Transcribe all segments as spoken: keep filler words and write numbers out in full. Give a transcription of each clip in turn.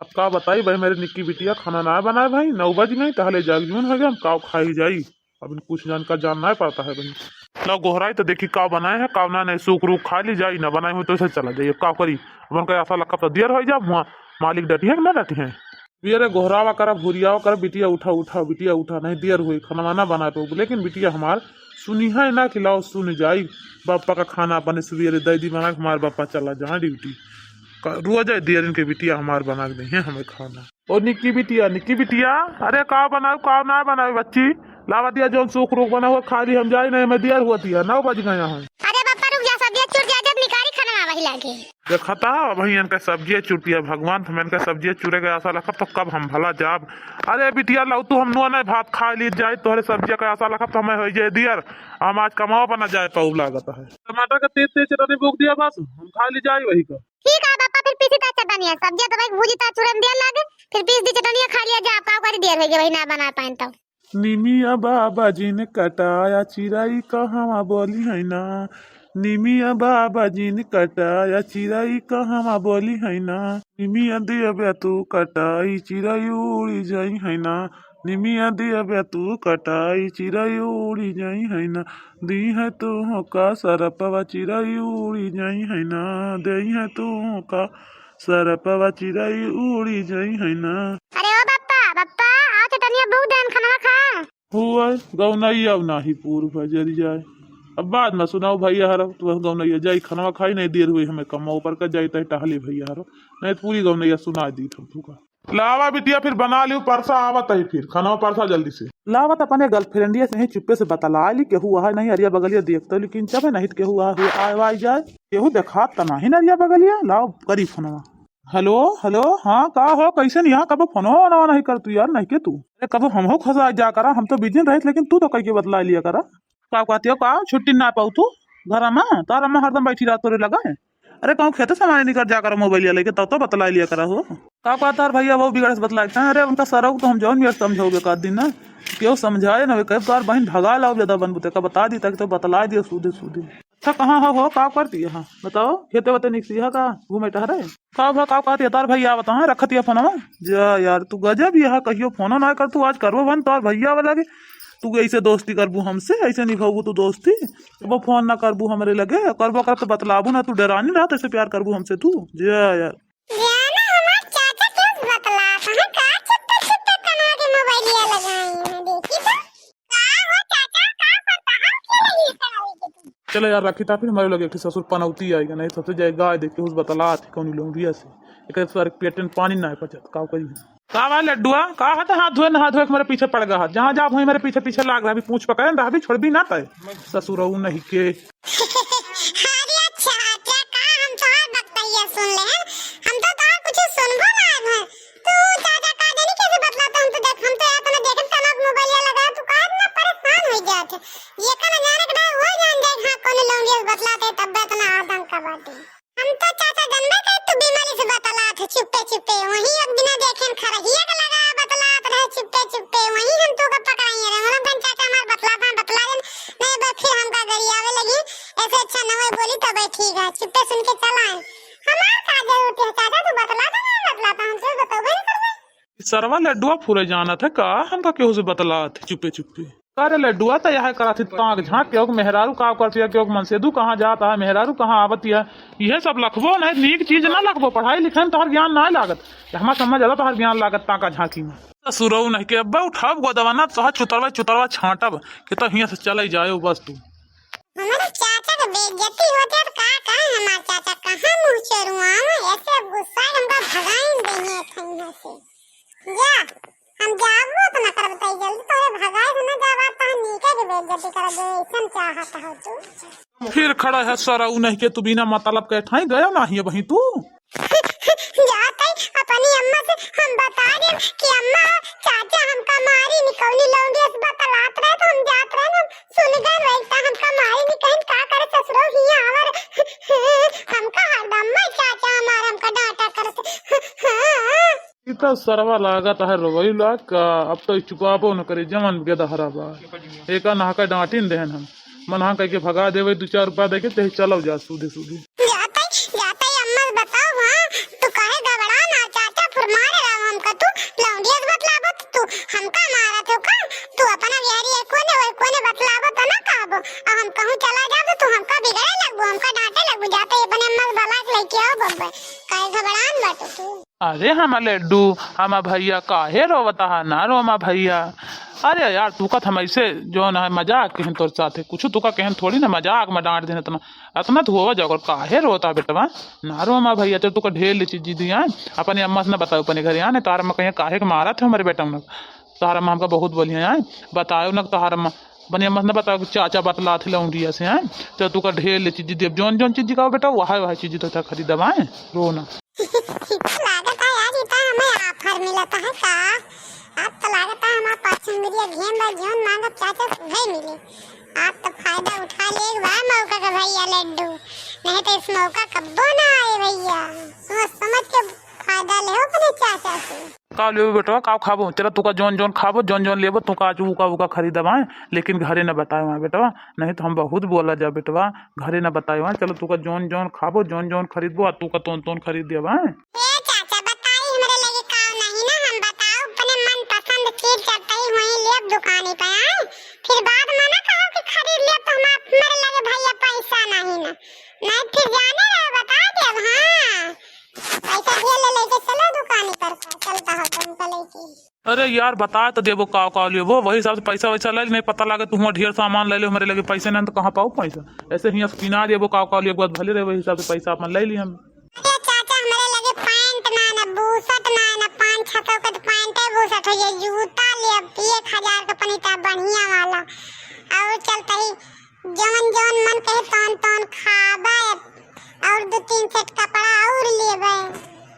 अब का बताई भाई, मेरे निक्की बिटिया खाना ना बनाए भाई, नौ बज गई, टहले जाग जून हो गया, हम काव खाई जाई। अब इन कुछ जान का जान ना पड़ता है भाई। लो गोहराई तो देखी काव बनाए है, काव ना नहीं, सूख रूख खा ली जाई, ना बनाए हो तो ऐसे चला जाइए, काव करी। अब उनका ऐसा लगा तो देर हो जा, हुआ मालिक डटी है कि ना डटी है। ये रे गोहरावा करा, भुरियावा करा, बिटिया उठा, उठा, बिटिया उठा, नहीं देर हुई, खाना ना बना पाऊ। लेकिन बिटिया हमार सुनी है ना कि लाओ सुन जाई, बापा का खाना अपने सवेरे दे दी बना के, हमार बापा चला जहाँ ड्यूटी। क-, रुआ जाए देर इनके बिटिया हमार बना के दे हमें खाना। ओ निक्की बिटिया, निक्की बिटिया, अरे का बनाऊ, का ना बनाऊ बच्ची, लावा दिया जौन सूख रूख बना हुआ खा ली, हम जाई नहीं, मैं देर हुआ दिया, नौ बज गया है। अरे बापा रुक जा, सब्जिया चुर जा, जब निकारी खाना वही लागे। देखता, अब इनका सब्जिया चुरतिया, भगवान, हम इनका सब्जिया चुरे के आशा रखब, तो कब हम भला जाब। अरे बिटिया, लाओ तू हम नुआ नहीं भात खा ली जाए, तोहरे सब्जिया का आशा रखब, तो हमें हो जाए दियर, हम आज कमावा पर ना जाए पाऊ लागत है। टमाटर का तेज तेज चटनी बोक दिया बस, हम खा ली जाए वही का। ठीक है बापा, फिर पीसी ता चटनिया, सब्जिया तो भाई भूजी ता चूरन दिया लागे, फिर पीस दी चटनिया खा लिया जा, काव करी देर हो गई वही ना बना पाए तो। निमिया बाबा जिन कटाया चिराई कहवा बोली है ना, निमिया बाबा जिन कटाया चिराई कहवा बोली है ना, निमिया दिया तू कटाई चिराई उड़ी जाई है ना, निमिया दिया तू कटाई चिराई उड़ी जाई है ना, दी है तू का सरपवा चिराई उड़ी जाई है ना, दे है तू का सरपवा चिराई उड़ी जाई है ना। अरे ओ बप्पा, बप्पा, आओ चटनिया भूख देन, खाना खा। हुआ गौनैया नाही पूर्व जरी जाए। अब बाद में सुनाओ भैया हरो, तू गौनैया जाई, खाना खाई, नहीं देर हुई हमें कमवा ऊपर का जाई, तय टहले भैया हरो, नहीं तो पूरी गौनैया सुना दी हम तू का। लावा बिटिया, फिर बना लियो परसा, आवत है फिर खाना परसा जल्दी से। लावत अपने गर्लफ्रेंडिया से ही चुप्पे से बतला ली, केहू आए नहीं अरिया बगलिया देखते, लेकिन जब नहीं तो केहू आ, हुआ आए, आए जाए, केहू देखात त नहीं ना अरिया बगलिया। लाओ करी फोनवा। हेलो, हेलो, हाँ का हो, कैसे नहीं, हाँ कबो फोनो वोनो नहीं कर तू यार, नहीं के तू, अरे कबो हम हो खसा जा करा, हम तो बिजी रहित, लेकिन तू तो कह के बतला लिया करा। का कहती हो, का छुट्टी ना पाऊ तू घर में, तार अम्मा हरदम बैठी रात तोरे लगा है। अरे कहूँ खेते समारे निकल जा करा मोबाइलिया लेके, तब तो बतला लिया करा हो। का कहता है भैया, वो बिगड़ से बतला के, अरे उनका सरऊ तो हम जौन बिगड़ समझाओ बेकार दिन ना, केहू समझाए ना, कब तार बहन भगा लाओ ज्यादा बनबू, तेका बता दी ताकि तो बतला दिया सूधे सूधे। अच्छा, कहाँ हो, हो, का करती है? हाँ, बताओ, खेते वेते निकसी है का, घूमे टहरे? का भा, का कहती है तार भैया, बताओ, रखती है फोनवा? जा यार, तू गजब ही है, कहियो फोनो ना कर, तू आज करबो बंद तार भैया वाला के। तू ऐसे दोस्ती करबू हमसे, ऐसे निभाबू तू दोस्ती, वो फोन ना करबू हमरे लगे, करबो कर तो बतलाबू ना, तू डरानी रहत ऐसे प्यार करबू हमसे तू। जा यार। जाना हमार चाचा क्यों बतलात हैं, का चुप्पे चुप्पे कनवा के मोबाइलिया लगाई हैं, देखी तो। का हो चाचा, का करता हम के रही है करावे के तू? चलो यार, रखी था फिर हमारे लगे एक ठे ससुर पनौती आएगा, नहीं सबसे जाए गाय देख के उस बतलात है कौन लौंडिया से। एक सारे पेट में पानी ना पचत, का करी हम? का बा लड्डुआ, का है तो हाथ धोए, नहा धोए के मेरे पीछे पड़ गया है। जहाँ जाब वहीं मेरे पीछे पीछे लाग रहा, अभी पूछ पकड़े ना, अभी छोड़बी ना तय। ससुरऊ नहीं के। अरे अच्छा, अच्छा, का हम तोहार बकतैया सुन ले हैं? हम तो तोहार कुछ सुनबो ना है। तू चाचा का जानी कैसे बतलाता, हम तो देख, हम तो यार तने देखन कनक मोबाइल लगा, तू का इतना परेशान हो जात है? ये का ना जाने के ना, वो जान जाए, हाँ, कौन लौंडिया से बतलाते, तब इतना आदम का बात है। हम तो चाचा जनबे करे तू बीमारी से बतलात है, चुप्पे चुप्पे। वहीं एक बिना देखे खरहिया के लगा बतलात रहे, चुप्पे चुप्पे। वहीं हम तो का पकड़ाई रहे। हम कन चाचा हमार बतलात हैं, बतला देन। नहीं बा, फिर हमका गरियावे लगी। ऐसे अच्छा न होए बोली तबे ठीक है, चुप्पे सुन के चला है। हमार का जरूरत है चाचा, तू बतला दे, नहीं बतलाता, हम तो बतौबे नहीं करबे। सरवा लड्डुआ फुरे जानत है का, हमका केहू से बतलात है चुप्पे चुप्पे। अरे लड्डुआ, त यह करत ही ताक झांक के, ओक मेहरारू का करती है, कि ओक मनसेदू कहाँ जात है, मेहरारू कहाँ आवत है, यह सब लखबो नहीं, नीक चीज ना लखबो। पढ़ाई लिखाई में तोहर ज्ञान ना लागत, हमार समझ ज्यादा तोहर ज्ञान लागत ताका झांकी में। ससुरऊ नहीं के अब्बा उठाब गोदवाना, तोहर चुतरवा चुतरवा छांटब, कि तो हियां से चले जाए बस तू। हमारे चाचा के बेइज्जती होते और का कहे, हमार चाचा कहाँ मुँह चोरुआ में, ऐसे अब गुस्सा है, हमका भगाइन देंगे यहाँ से। जा, हम जाबो तो ना करब तई जल्दी, तोरे भगाए से ना जाबा, तो हम नीके के बेइज्जती कर दे, ऐसन चाहत हो तू। फिर खड़ा है सरा, उ नहीं के तू बिना मतलब के ठाई गया ना ही वहीं तू। जाते अपनी अम्मा से हम बता दे कि अम्मा, चाचा हमका मारी निकौनी लौंडी से बतलात रहे, तो हम जात रहे ना, सुन गए वही तो हमका मारी निकौन का करे ससुरो हिया हमार। हमका हरदम चाचा हमार हमका डांटा करत। हाँ। ई तो सरवा लागत है रोवैला का, अब तो चुपाबो न करे, जवन गेदहरा बा। एका नहका डांटिन देहन हम। मन हाँ कह के भगा देवे, दू चार रुपया दे के, ते चलो जा सूधे सूधे। जाते, जाते अम्मा से बताओ, हाँ, तू काहे घबरा ना, चाचा फुरमार अरे हमार लड्डू, हमार भैया, काहे रोवत हा? ना रो हमार भैया। अरे यार, तू का त हम ऐसे जौन है मजाक कहेन तोर साथे, कुछ तू का कहेन थोड़ी ना, मजाक में डांट देन इतना, इतना तो होवा जाओ, काहे रोवत हा बेटवा? ना रो हमार भैया, चल तू का ढेर ले चीज दी आए, अपने अम्मा से ना बताओ, अपने घरे आने, तार अम्मा कहिया काहे के मारत है हमारे बेटा में। तार अम्मा हमका बहुत बोलिया आए, बताओ ना तार अम्मा, अपने अम्मा से ना बताओ कि चाचा बतलात है लौंडिया से आए, चल तू का ढेर ले चीज दी, अब जौन जौन चीज कहो बेटा, वह वह चीज तो खरीदब आए, रो ना। लागत है आज इतना हमें offer मिलत है का? आज तो लागत है हमार पाँच सौ मिलिया घेम बा, जौन मांगब चाचा से उहे मिले। आज तो फायदा उठा ले एक बार मौका का भैया लड्डू, नहीं तो इस मौका कब्बो ना आए भैया। सोच समझ के फायदा ले अपने चाचा से। का लेबो बेटवा, का खाबो? चला तू का जौन जौन खाबो, जौन जौन लेबो, तू का आज उका उका खरीदब आए, लेकिन घरे न बताए वहाँ बेटवा, नहीं तो हम बहुत बोला जा बेटवा। घरे न बताए वहाँ, चलो तू का जौन जौन खाबो, जौन जौन खरीदबो, आ तू का तोन तोन खरीद देब, हैं? ए चाचा, बताई हमरे लगे काव नहीं ना, हम बताओ अपने मनपसंद चीज जब तई वहीं लेब दुकानी पे, हैं? फिर बाद में ना कहो कि खरीद लेब तो हम आप, हमरे लगे भैया पैसा नहीं ना, नहीं फिर जाने रहो, बता देब, हाँ। पैसा ढेर ले लेके चलो दुकानी पर, चलता हो तुमका लेके। अरे यार, बता तो देबो का का लेबो, वही हिसाब से पैसा वैसा ले ली, नहीं पता लागे तू हुआं ढेर सामान ले ले, हमरे लगे पैसे नहीं तो कहाँ पाऊ पैसा। ऐसे ही किना देबो का का लेबो, भले रहे, वही हिसाब से पैसा अपन ले ली हम। अरे चाचा, हमरे लगे पैंट ना है ना, बुशर्ट ना है ना, पाँच छह सौ के तो पैंटे बुशर्ट हो जाए, जूता लेब एक हजार के पनीता बढ़िया वाला, और चलते ही जौन जौन मन कहे तौन तौन खाबे, और दो तीन सेट कपड़ा और लेबे।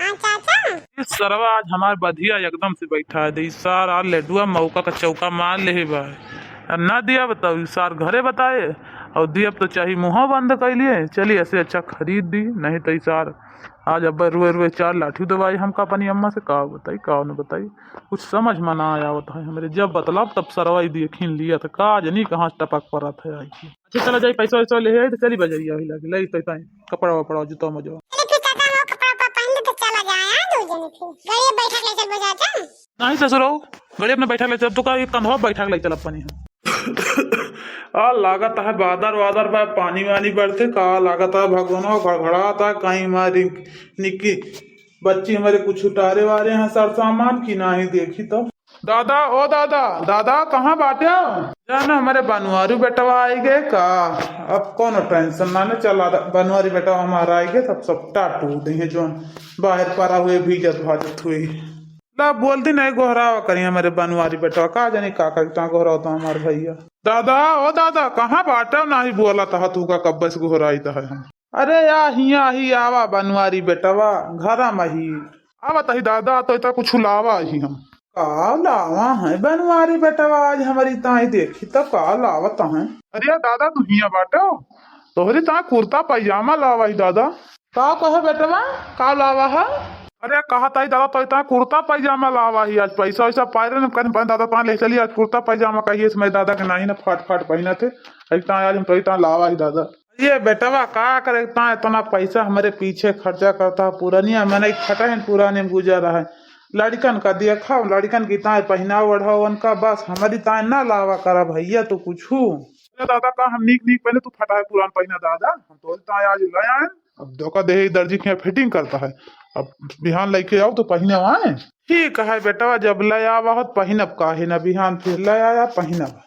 हाँ चाचा। ई सरवा आज हमार बधिया एकदम से बैठा है, ई सार आ लड्डुआ मौका का चौका मार लेहे बा। आ ना दिया बताओ, ई सार घरे बताए, और दियब तो चाही मुँह बंद कर लिए। चलिए, ऐसे अच्छा खरीद दी, नहीं तो ई सार आज अब रुए रुए चार लाठी दवाई हमका अपनी अम्मा से। का बताई, का न बताई, कुछ समझ में ना आवत है हमरे। जब बतलब तब सरवा ई देखिन लिया था, का जनी कहाँ से टपक परत है आई। अच्छा चला जाई, पैसा वैसा ले आई तो चली बजरिया, वही लगे ले तो ताई कपड़ा वपड़ा, जूता मोजा। अरे फिर चाचा, हम कपड़ा उपड़ा पहन ले तो चला जाए, हाँ, दो जने फिर। गाड़ी में बैठा के ले चल बजा जा। नहीं ससुरो, गाड़ी अपने बैठा के ले चल, तू का एक कंधवा बैठा के ले चल अपनी। आ लागत है बादर वादर बा, पानी वानी बरसे का, लागत है भगवानवा घड़घड़ात है, कहीं हमारी निक्की बच्ची हमारे कुछ उतारे वारे हैं सर सामान की, नाही देखी तो। दादा, ओ दादा, दादा कहाँ बाटे? जान हमरे बनवारी बेटवा आई गए का? अब कौनो tension ना, ना चला, बनवारी बेटवा हमारा आई गए, तब सब टाटू दे हैं जौन बाहर परा हुए भीजत भाजत हुए। ला बोल दी नहीं गोहरावा करी हमरे बनवारी बेटवा, का जानी का करी ता गोहरावा तो हमार भैया। दादा, ओ दादा, कहाँ बाटे? नाही बोला तहा तू का कब्बे से गोहराई तहा हम। अरे या हिया ही आवा बनवारी बेटवा, घरा में ही। आवत ही दादा, तो इतना कुछ लावा ही हम। का लावा है बनवारी बेटवा, आज हमारी ताई देखी तो का लावत है। अरे दादा, तू हिया बाटो, तोहरी ताई कुर्ता पैजामा लावा ही दादा। का कहे बेटवा, का लावा है? अरे कहा ताई दादा, तो इतना कुर्ता पैजामा लावा ही, आज पैसा वैसा पाए रहे, कहीं दादा पाए ले चली, आज कुर्ता पैजामा कहिए से मैं दादा के नाही ना फाट फाट पहना थे, इतना आज हम तो इतना लावा ही दादा। ये बेटवा का करे, इतना, इतना पैसा हमरे पीछे खर्चा करता है, पुरानिया मने खटा है, पुराने में गुजर रहा है। लड़कन का देखा, लड़कन की ताए पहनाओ ओढ़ाओ उनका, बस हमारी ताए ना लावा करा भैया तू कुछ। अरे दादा का हम नीक नीक पहने, तू फटा है पुरान पहना दादा, हम तो ताए आज ले आए। अब धोखा दे ही दर्जी के यहाँ fitting करता है, अब बिहान लेके आओ तो पहने आए। ठीक है बेटवा, जब ले आवा हो तो पहनब, काहे ना बिहान फिर ले आया पहनब।